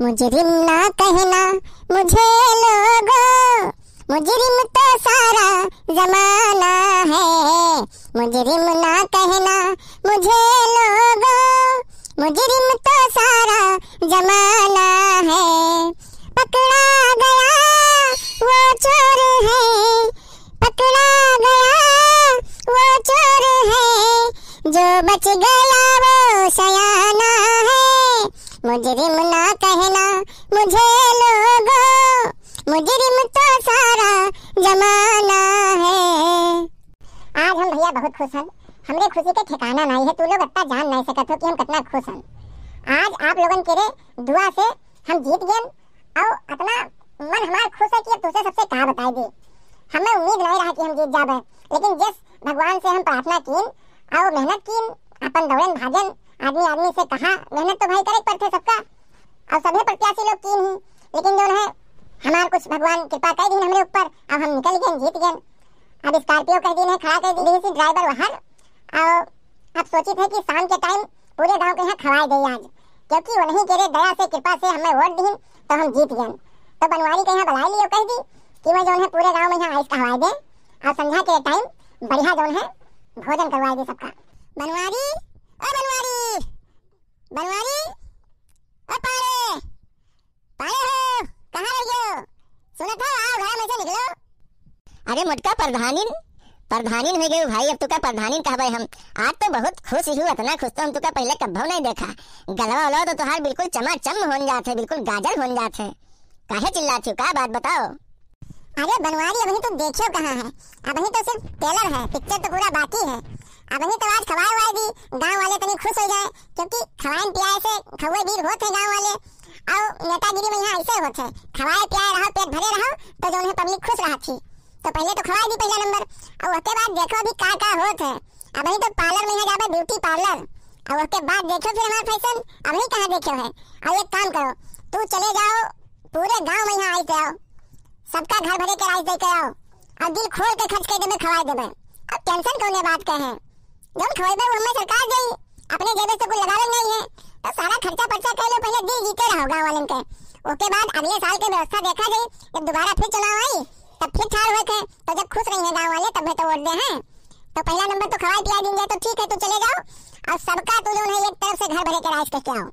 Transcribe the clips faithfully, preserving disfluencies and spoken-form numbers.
मुजरिम ना कहना मुझे लोगो, मुजरिम तो सारा जमाना है। मुजरिम ना कहना मुझे लोगो, मुजरिम तो सारा जमाना है। पकड़ा गया वो चोर है, पकड़ा गया वो चोर है, जो बच गया वो सयाना है। मुजरिम ना कहना मुझे लोगो, मुजरिम तो सारा जमाना है। आज हम भैया बहुत खुश हन, हमरे खुशी के ठिकाना नाई है, तू लोग अत्ता जान नाई सकत हो कि हम कितना खुश हन। आज आप लोगन के रे दुआ से हम जीत गए, और इतना मन हमार खुश है कि अब तुझे सबसे का बताई दे। हमें उम्मीद नहीं रहा कि हम जीत जाबे, लेकिन जिस भगवान से हम प्रार्थना कीन और मेहनत कीन, अपन दौड़न भागन, आदमी आदमी से कहा, मेहनत तो भाई करे के पड़ते सबका, और सभी प्रत्याशी लोग कीन ही, लेकिन जो है हमार कुछ भगवान कृपा कर दीन हमरे ऊपर, अब हम निकल गए, जीत गए। अब Scorpio कह दीन है, खड़ा कर दीन है driver बाहर, और अब सोचित है कि शाम के time पूरे गांव के यहाँ खवाए दे आज, क्योंकि उन्हीं के रे दया से, कृपा से हमें वोट दीन, तो हम जीत गए। तो बनवारी के यहाँ बुलाए लियो, कह दी कि मैं जो है पूरे गांव में यहाँ आइस कहवाए दे, और संध्या के time बढ़िया जो है भोजन करवाए दे सबका। बनवारी, ओ बनवारी, बनवारी, ओ पारे, पारे हो, कहाँ रह गयो? सुनत हो, आओ घर में से निकलो। अरे मोटका प्रधानिन, प्रधानिन हो गयो भाई, अब तुका प्रधानिन कहबे हम। आज तो बहुत खुश हूँ, इतना खुश तो हम तुका पहले कब्बो नहीं देखा। गलवा उलवा तो तुहार बिल्कुल चमाचम होन जात है, बिल्कुल गाजर होन जात है। काहे चिल्लात हो, का बात बताओ? अरे बनवारी, अबहीं तो देखियो कहाँ है, अबहीं तो सिर्फ trailer है, picture तो पूरा बाकी है। अबहीं तो आज खवाए वाए दी, गाँव वाले तनी खुश हो जाए, क्योंकि खवाइन पियाए से खउए बीर होत है गाँव वाले। और नेतागिरी में यहाँ ऐसे होत है, खवाए पियाए रहो, पेट भरे रहो, तो जौन है public खुश रहत ही। तो पहले तो खवाए दी पहला नंबर, और उसके बाद देखो अभी का का होत है। अबहीं तो parlour में यहाँ जाबे, beauty parlour, और उसके बाद देखो फिर हमारा fashion, अबहीं कहाँ देखो है। और एक काम करो, तू चले जाओ, पूरे गाँव में यहाँ आइस दे आओ, सबका घर भरे के rice दे के आओ, और दिल खोल के खर्च कर देबे, खवाए देबे। अब tension कौने बात के है, जौन खवाइबे वो हमें सरकार देई, अपने जेबे से कुछ लगावे नहीं है, तो सारा खर्चा पर्चा कर लो, पहले दिल जीते रहो गाँव वालन के, उसके बाद अगले साल के व्यवस्था देखा जाई। जब दोबारा फिर चुनाव आई, तब फिर ठाड़ होत है, तो जब खुश रही है गाँव वाले, तब तो वोट दे हैं। तो पहला नंबर तो खवाए पियाए दीन जाए, तो ठीक है, तू चले जाओ, और सबका तू जौन है एक तरफ से घर भरे के rice कह के आओ।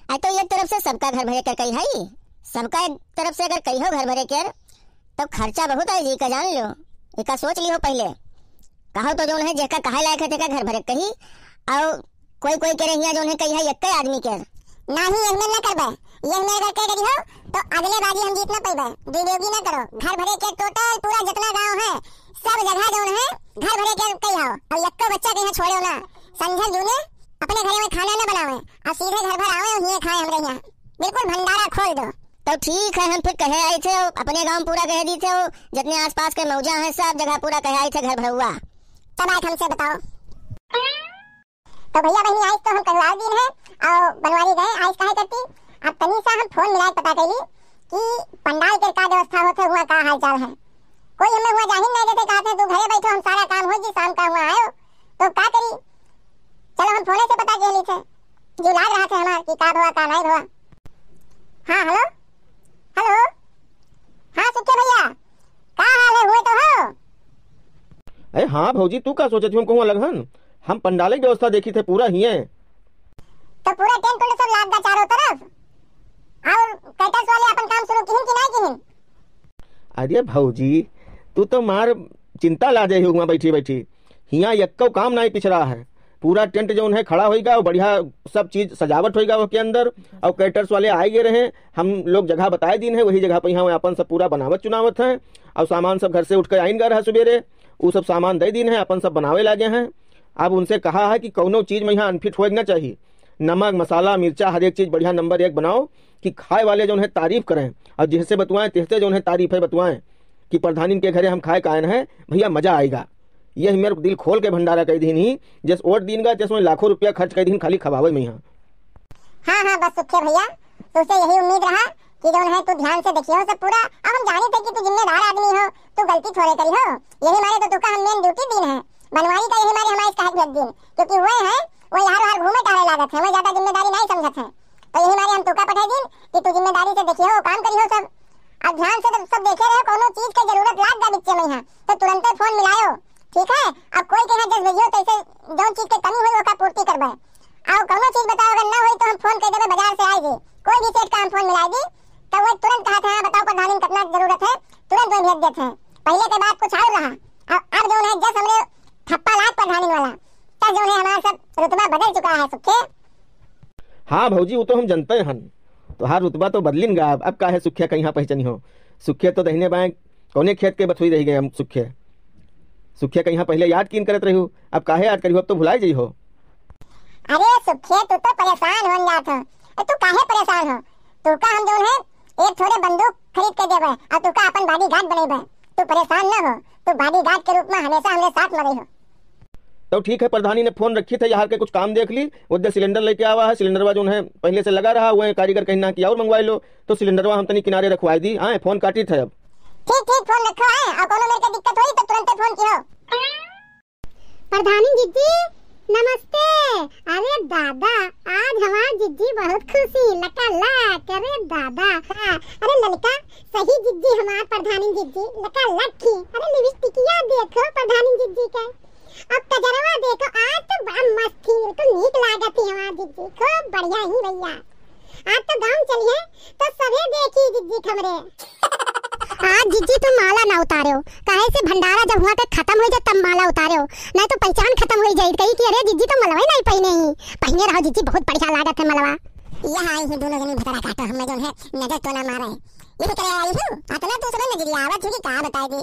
अरे तो एक तरफ से सबका घर भरे के कही है, सबका एक तरफ से अगर कही हो घर भरे के, तो खर्चा बहुत आई जी का, जान लो, एका सोच लिहो पहले। कहो तो जौन है जेका कहे लायक है तेका घर भरे कही, और कोई कोई के रहिया जौन है कही है एक आदमी के। नाही, यही में ना करबे, यही में अगर कह करी हो तो अगले बाजी हम जीत ना पैबे। दुरुपयोगी ना करो, घर भरे के total पूरा जितना गाँव है सब जगह जौन है घर भरे के कही आओ, और एक्को बच्चा के यहाँ छोड़ो ना। संझल जूने अपने घरे में खाना ना बनावे, और सीधे घर भर आवे और हिये खाए हमरे यहाँ। बिल्कुल भंडारा खोल दो। तो ठीक है, हम फिर कहे आई थे, अपने गाँव पूरा कह दी थे, जितने आसपास के मौजा हैं सब जगह पूरा कहे आई थे घर भरौआ। तब आज हमसे बताओ। तो भैया बहनी आइस तो हम कहवा दीन है, और बनवारी गए आइस काहे करती। अब तनी सा हम फोन मिला के पता कैली कि पंडाल के का व्यवस्था होत है, हुआ का हाल चाल है। कोई हमें हुआ जाहिर नहीं देते, कहते तू घरे बैठो, हम सारा काम हो जी, शाम का हुआ आयो। तो का करी, चलो हम फोने से पता कर ली थे, जो लाग रहा थे हमार कि का भवा का नहीं भवा। हाँ हेलो, हेलो, हाँ सुखे भैया, का हाल है, हुए तो हो? अरे हाँ भौजी, तू का सोचत हो, हम कहूँ लगहन, हम पंडाले की व्यवस्था देखी थे पूरा हिये। तो पूरा टेंट उंट सब लाग गा चारों तरफ, और कैटर्स वाले अपन काम शुरू किहिन कि नहीं किहिन? अरे भौजी, तू तो मार चिंता ला दे हुआ बैठी बैठी। हियाँ यक्को काम नाई पिछड़ा है। पूरा टेंट जौन है खड़ा होइगा और बढ़िया सब चीज सजावट होइगा ओके अंदर। और कैटर्स वाले आए गए रहे, हम लोग जगह बताए दीन है, वही जगह पे यहाँ अपन सब पूरा बनावत चुनावत है। और सामान सब घर से उठ के आइन गा रहा सुबेरे, उ सब सामान दे दीन है, अपन सब बनावे लागे हैं। अब उनसे कहा है कि कौनो चीज में यहाँ अनफिट होए के ना चाहिए। नमक, मसाला, मिर्चा, हर एक चीज बढ़िया नंबर एक बनाओ कि खाए वाले जौन है तारीफ करें, और जिससे बतुआएं, तिहते जौन है तारीफ है बतुआएं कि प्रधानिन के घरे हम खाए का आए हैं, भैया मजा आएगा। यही मेरे दिल खोल के भंडारा कह दीन ही, जस वोट दीन गा, जस में लाखों रुपया खर्च कह दीन खाली खवावे में यहाँ। हाँ, हाँ, बस सुखे भैया, तुझसे यही उम्मीद रहा कि जौन है तू ध्यान से देखियो सब पूरा। अब हम जानी थे कि तू जिम्मेदार आदमी हो, तू गलती थोड़े करी हो, यही मारे तो तुका हम मेन ड्यूटी दीन है। बनवारी का यही मारे हमारे कहा भेज दीन, क्योंकि वह है, वह यार वार घूमे टहरे लागत है, वह ज्यादा जिम्मेदारी नहीं समझत है। तो यही मारे हम तोका पठाई दीन कि तू जिम्मेदारी से देखियो, काम करियो सब। अब ध्यान से तो सब देखे रहो, कौनो चीज के जरूरत लाग जा बिच्चे में यहाँ, तो तुरंते फोन मिलायो, ठीक है? अब कोई के यहाँ जस भेजियो, तैसे जौन चीज के कमी होई, ओका पूर्ति करबे। और कौनो चीज बताओ, अगर ना होई, तो हम फोन कर देबे, बाजार से आए जे, कोई भी सेठ का हम फोन मिला दी, तो वो तुरंत कहा था, "हाँ, बताओ प्रधानी, कितना जरूरत है?" तुरंत वो भेज देते हैं। पहले के बात कुछ और रहा, अब, अब जौन है, जस हमरे थप्पा लाग प्रधानी वाला, तब जौन है, हमारा सब रुतबा बदल चुका है, सुखे। हाँ भौजी, वो तो हम जनते हन, तोहार रुतबा तो बदलिन गा। अब, अब काहे सुखे कहीं पहचानी हो? सुखे तो दहिने बाएं कौने खेत के बथुई रह गए हम सुखे। सुखे कहीं पहले याद कीन करत रहियो, अब काहे याद करियो, अब तो भुलाई जइहो। अरे सुखे, तू तो परेशान होन जात हो। ए, तू काहे परेशान हो? तू का हम जौन है, एक थोड़े बंदूक खरीद के देबे और तू का अपन बॉडीगार्ड बनेबे। तू परेशान ना हो, तू बॉडीगार्ड के रूप में हमेशा हमरे साथ में रही हो। तो ठीक है, प्रधानी ने फोन रखी थे, यहाँ के कुछ काम देख ली, वो दे सिलेंडर लेके आवा है, सिलेंडरवा जौन है पहले से लगा रहा, वो कारीगर कहीं ना कि और मंगवाई लो, तो सिलेंडरवा हम तनी किनारे रखवाई दी। आए, फोन काटी थे अब। ठीक, ठीक, फोन रखो है, और कोनो मेरे के दिक्कत होई तो तुरंते फोन किहो। प्रधानी जिज्जी, नमस्ते। अरे दादा, आज हमार जिज्जी बहुत खुशी, लका लक। अरे दादा, हाँ, अरे ललका, सही जिज्जी हमार प्रधानी जिज्जी, लका लक ही। अरे लिपस्टिकिया देखो प्रधानी जिज्जी के, अब कजरवा देखो, आज तो बड़ा मस्त ही, बिल्कुल नीक लागत ही हमार जिज्जी, खूब बढ़िया ही भैया। आज तो गाँव चलिए तो सभे देखी जिज्जी हमरे। आज जिज्जी तुम माला ना उतारेउ, काहे से भंडारा जब हुआ के खतम होइ जाए तब माला उतारेउ, नहीं तो पहचान खतम होइ जाई, कही कि अरे जिज्जी तो मलवा ही नहीं पहिने ही। पहिने रहो जिज्जी, बहुत बढ़िया लागत है मलवा। यहाँ आई ही दोनों जनी भतरा काटो, हमें जौन है नजर तो ना मारे। ये तो करे आई हूँ, अतना तू सबे नजरिया आवत हो कि का बताई दी।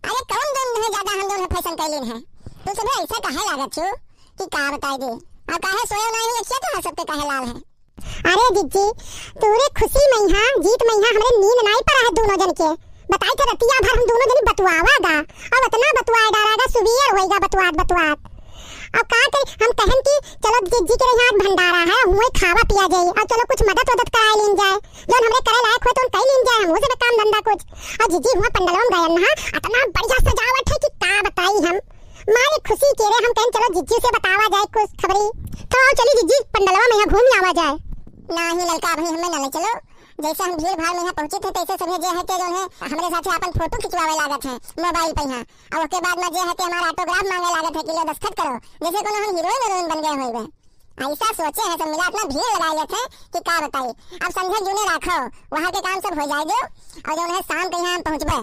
अरे कौन जौन है ज्यादा हम जौन है फैशन कैलीन है, तू सबे ऐसा काहे लागत हो कि का बताई दी। अब काहे सोए नहीं, ये क्या तो सबके काहे लाल है। अरे जिज्जी, तोरे खुशी में यहाँ, जीत में यहाँ हमरे नींद नाई पड़ा है दोनों जन के। बताई थे रतिया भर हम दोनों जनी बतुआवा गा, अब इतना बतुआए डारा गा, सुबेर होई गा बतुआत बतुआत। अब का करी, हम कहन कि चलो जिज्जी के यहाँ आज भंडारा है, हुए खावा पिया जाई, और चलो कुछ मदद वदद कराए लीन जाए, जौन हमरे करे लायक होए तो कई लीन जाए, हमहू से काम धंधा कुछ। और जिज्जी हुआ पंडलवा में गयन ना, इतना बढ़िया सजावट है कि का बताई हम। मारे खुशी के रे हम कहन चलो जिज्जी से बतावा जाए कुछ खबरी। तो आओ चली जिज्जी पंडलवा में यहाँ घूम आवा जाए। नाही ललका, अभी हमें ना ले चलो। जैसे हम भीड़ भाड़ में यहाँ पहुँचे थे तैसे सभी जे है के जौन है हमरे साथे अपन फोटो खिंचवावे लागत है मोबाइल पे यहाँ। और उसके बाद में जे है के हमारा ऑटोग्राफ मांगे लागत है कि लो दस्तखत करो, जैसे कोनो हम हीरोइन हीरोइन बन गए होइबे। ऐसा सोचे है सब मिला इतना भीड़ लगा लेते हैं कि का बताई। अब संझा जूने राखो, वहाँ के काम सब हो जाए जो, और जौन है शाम के यहाँ हम पहुँचबे।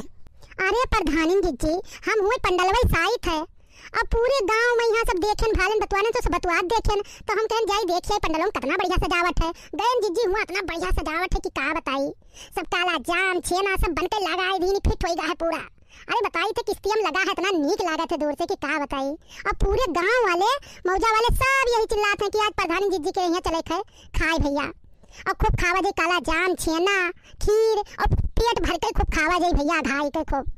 अरे प्रधानी जिज्जी, हम हुए पंडलवा साइत है, अब पूरे गांव में यहाँ सब देखेन, भालेन, बतुआने तो सब बतुआत देखेन, तो हम कहन जाई देखिए पंडलों में कितना बढ़िया सजावट है। गयन जिज्जी हुआ इतना बढ़िया सजावट है कि का बताई। सब काला जाम, छेना सब बन के लगा है, दीन फिट होई गा है पूरा। अरे बताई थे किस्तियम लगा है, इतना नीक लागत है दूर से कि का बताई। अब पूरे गांव वाले, मौजा वाले सब यही चिल्लात हैं कि आज प्रधानी जिज्जी के यहाँ चले थे खाए भैया। और खूब खावा जाई काला जाम, छेना, खीर, और पेट भर के खूब खावा जाई भैया, खाई के खूब।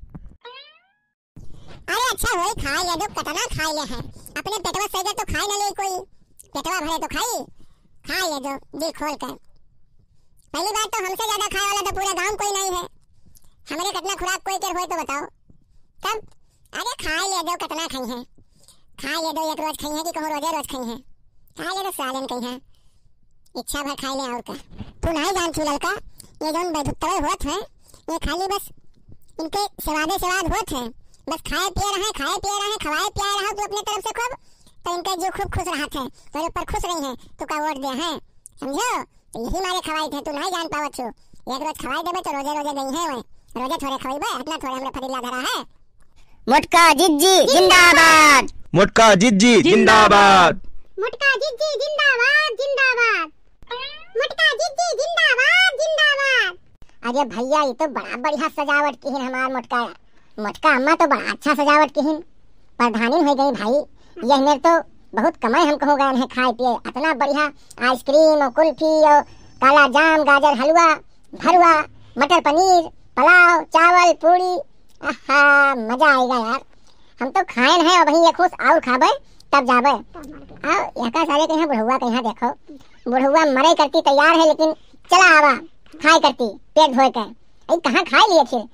अरे अच्छा होई, खाए ले दो, कतना खाए ले है, अपने पेटवा सही तो खाए ना ले कोई, पेटवा भरे तो खाई, खाए ले दो दिल खोल कर। पहली बात तो हमसे ज्यादा खाए वाला तो पूरे गांव में कोई नहीं है, हमरे कतना खुराक कोई के होए तो बताओ। तब अरे खाए ले दो, कतना खाई है, खाए ले दो, एक रोज खाई है कि कहूँ रोजे रोज खाई है, खाए ले दो सालन कहीं है। इच्छा भर खाई ले और का। तू नाहीं जानत हो ललका, ये जौन बैठक तवे होत है, ये खाली बस इनके सेवादे सेवाद होत है। बस खाए पिए रहे, खाए पिए रहे, खवाए पिए रहो तू अपने तरफ से खूब, तो इनके जो खूब खुश रहत है, तोरे ऊपर खुश रही है, तू का वोट दे है, समझो? तो यही मारे खवाई थे, तू नाहीं जान पावत हो। एक रोज खवाई देबे तो रोजे रोजे गई है वह, रोजे थोड़े खवाई बे, इतना थोड़े हमरे फरीला धरा है। मोटका जिज्जी जिंदाबाद। मोटका जिज्जी जिंदाबाद। मोटका जिज्जी जिंदाबाद, जिंदाबाद। मोटका जिज्जी जिंदाबाद, जिंदाबाद। अरे भैया, ये तो बड़ा बढ़िया सजावट किहिन हमार मोटका। मोटका अम्मा तो बड़ा अच्छा सजावट किहिन। प्रधानी हो गई भाई, यह मेर तो बहुत कमाए हम कहूँ गए हैं खाए पिए। इतना बढ़िया आइसक्रीम और कुल्फी और काला जाम, गाजर हलवा, भरुआ, मटर पनीर, पुलाव, चावल, पूड़ी, आहा, मजा आएगा यार। हम तो खाएन है, अबहीं एक होस और खाबे, तब जाबे। आओ, यहाँ का सारे कहीं बुढ़ौआ कहीं देखो, बुढ़ौआ मरे करती तैयार है, लेकिन चला आवा, खाए करती, पेट धोए के। अरे कहाँ खाए लिए फिर?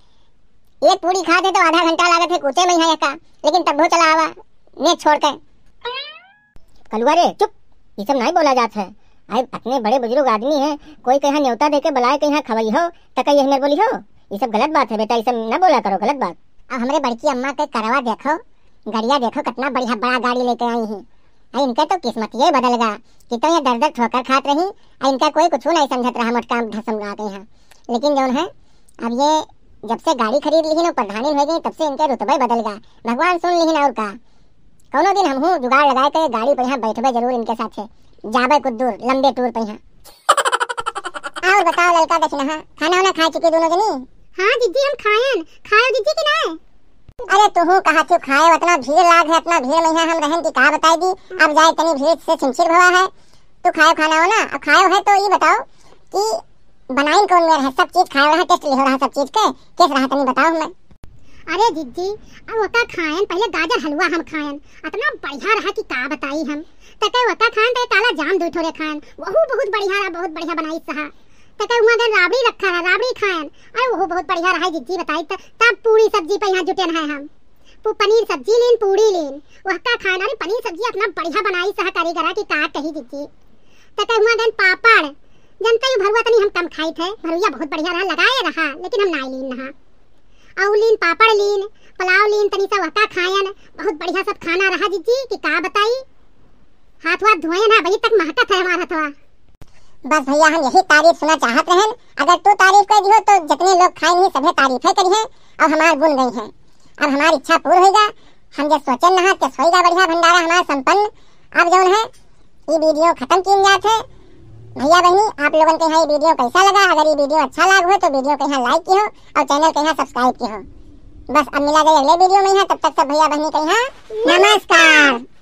एक पूड़ी खाते तो आधा घंटा लागत है कूचे में यहाँ का, लेकिन तब वो चला आवा, नेक छोड़ के। कलुआ रे, चुप, ये सब नहीं बोला जात है। अब अपने बड़े बुजुर्ग आदमी हैं, कोई कहाँ न्योता देके बुलाए, कहाँ खवइहो, त कहिए हमें बोलिहो। ये सब गलत बात है बेटा, ये सब ना बोला करो, गलत बात। अब हमरे बड़की अम्मा के करवा देखो, गड़िया देखो, कितना बढ़िया बड़ा गाड़ी लेके आई हैं। अरे इनका तो किस्मत ये बदल गा कि तो ये दर दर ठोकर खात रही, अरे इनका कोई कुछ नहीं समझत रहा, मोटका ढसम आ गई हैं। लेकिन जौन है, अब ये जब से गाड़ी खरीद लिहिन और प्रधानी हो गई, तब से इनके रुतबे बदल गा। भगवान सुन लिहिन और का। कौनो दिन हमहू जुगाड़ लगाए के गाड़ी पर यहाँ बैठबे जरूर इनके साथे, जाबे कुछ दूर लंबे टूर पर यहाँ। और बताओ ललका दखिनहा, खाना वाना खा चुकी दोनों जनी? हाँ जिज्जी, हम खायन। खायो जिज्जी कि नाय? अरे तुहू कहा थी खाए, उतना भीड़ लाग है, इतना भीड़ में यहाँ हम रहन की का बताई दी। अब जाए तनी भीड़ से छिनछिर भवा है। तू खायो खाना हो ना, अब खायो है तो ये बताओ कि बनाइन कौन मेर है, सब चीज खाए रहा, टेस्ट लिहो रहा सब चीज के, कैस रहा तनी बताओ हमें। अरे जिज्जी, अब वका खायन, पहले गाजर हलवा हम खायन, इतना बढ़िया रहा कि का बताई हम। तके वका खायन, तके काला जाम दो ठोरे खायन, वहू बहुत बढ़िया रहा, बहुत बढ़िया बनाई सहा। तके हुआ गन राबड़ी रखा रहा, राबड़ी खायन, अरे वहू बहुत बढ़िया रहा जिज्जी बताई। त-, तब पूरी सब्जी पे यहाँ जुटेन है हम। पू-, पनीर सब्जी लीन, पूरी लीन, वहका खायन, अरे पनीर सब्जी इतना बढ़िया बनाई सहा कारीगरा कि का कही जिज्जी। तके हुआ गन पापड़, जनता ही भरुआ तनी हम कम खाई थे, भरुआ बहुत बढ़िया रहा, लगाए रहा, लेकिन हम नाई लीन नहा। और लीन पापड़ लीन, पुलाव लीन, तनी सा वहका खायन, बहुत बढ़िया सब खाना रहा जिज्जी कि का बताई। हाथ वाथ धोए ना, अभी तक महकत है हमार हथवा। बस भैया, हम यही तारीफ सुना चाहत रहन। अगर तू तारीफ कर दिहो तो जितने लोग खाए नहीं सभे तारीफे करी हैं और हमार गुण गई हैं। अब हमारी इच्छा पूर्ण होइगा। हम जे सोचन नहा के सोइगा बढ़िया भंडारा हमार संपन्न। अब जौन है ये वीडियो खत्म कीन जात है। भैया बहनी, आप लोगन के यहाँ ये वीडियो कैसा लगा? अगर ये वीडियो अच्छा लाग हो तो वीडियो के यहाँ लाइक किहो और चैनल के यहाँ सब्सक्राइब किहो। बस अब मिला जाए अगले वीडियो में यहाँ, तब तक सब भैया बहनी के यहाँ नमस्कार।